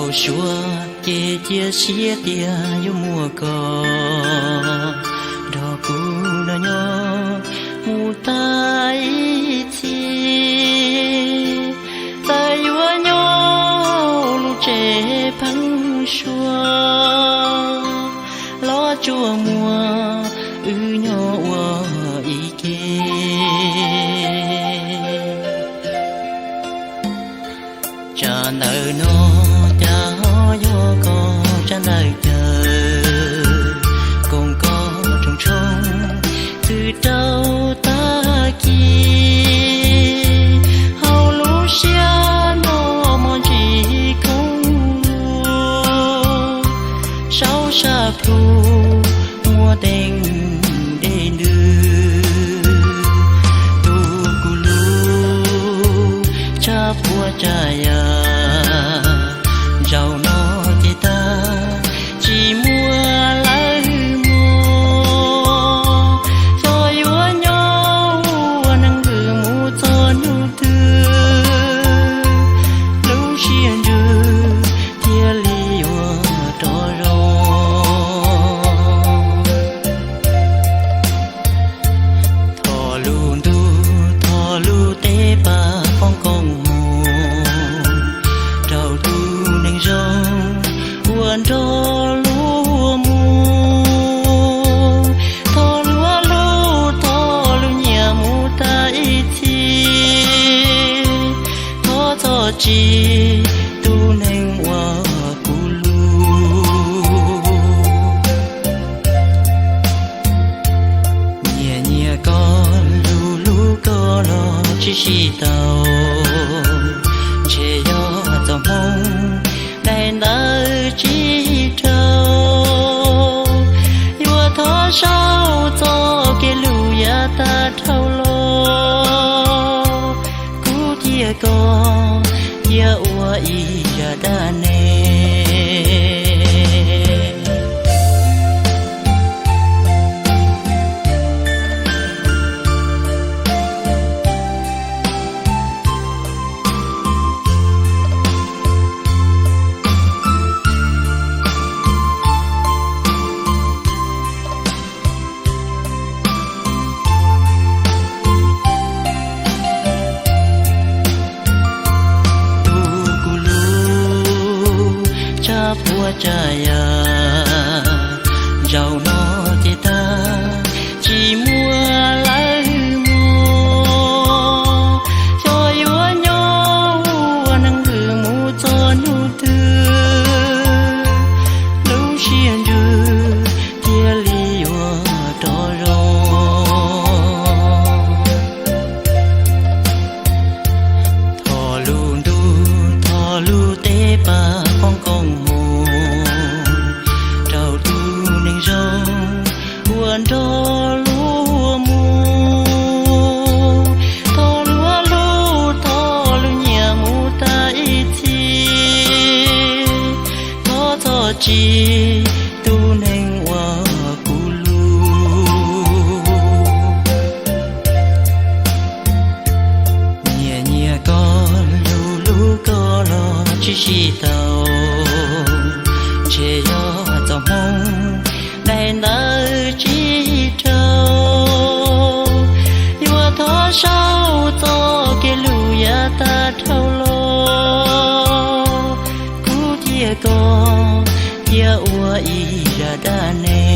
Suav ces cia siab tias yuav muaj koj nrog kuv nrog nyob mus tag ib txhis. Txawm yuav nyob lub tsev pheeb suab los tsuas muaj wb nyob ua ib ke. Tsam ntawm no cas ho yog koj tsab ntawm caw, koom koj tsoom tshoob txwm rau tag kis, hauv lub siab no mos ntsis khoob lug, saub sab plhu muaj teeb dej ntws, tu kuv lub tshaj puab tsa yam, zaum no ces tag tsis muaj lawv hwm mus, xyov yuav nyob ua neeg hwm mus txog hnub twg, lub siab ntsws thiaj li yuav rov zoo. Thov lub ntuj thov lub teb pab poob koob hmoov rau tus neeg zoo uas nrog luag mus. Thov luag hlub thov luag nyiam mus tag ib txhis, thov txhob tsim tus neeg uas kuv hlub. Nyiam nyiam koj hlub hlub koj los tsis sib tau, ntshe yog txoj hmoo daim ntawv tsis raug. Yuav thov saub txoj kev hlub yav tag dhau los, kuv thiab koj cia ua ib zaj dab neeg. Tu kuv lub tshaj puab tsa yam, zaum no ces tag tsis muaj lawv hwm mus, xyov yuav nyob ua neeg hwm mus txog hnub twg, lub siab ntsws thiaj li yuav rov zoo. Thov lub ntuj thov lub teb pab poob koob hmoov rau tus neeg zoo uas nrog luag mus. Thov luag hlub thov luag nyiam mus tag ib txhis, thov txhob tsim tus neeg uas kuv hlub. Nyiam nyiam koj hlub hlub koj los tsis sib tau, ntshe yog txoj hmoo daim ntawv tsis raug. Yuav thov saub txoj kev hlub yav tag dhau los, kuv thiab koj cia ua ib zaj dab neeg.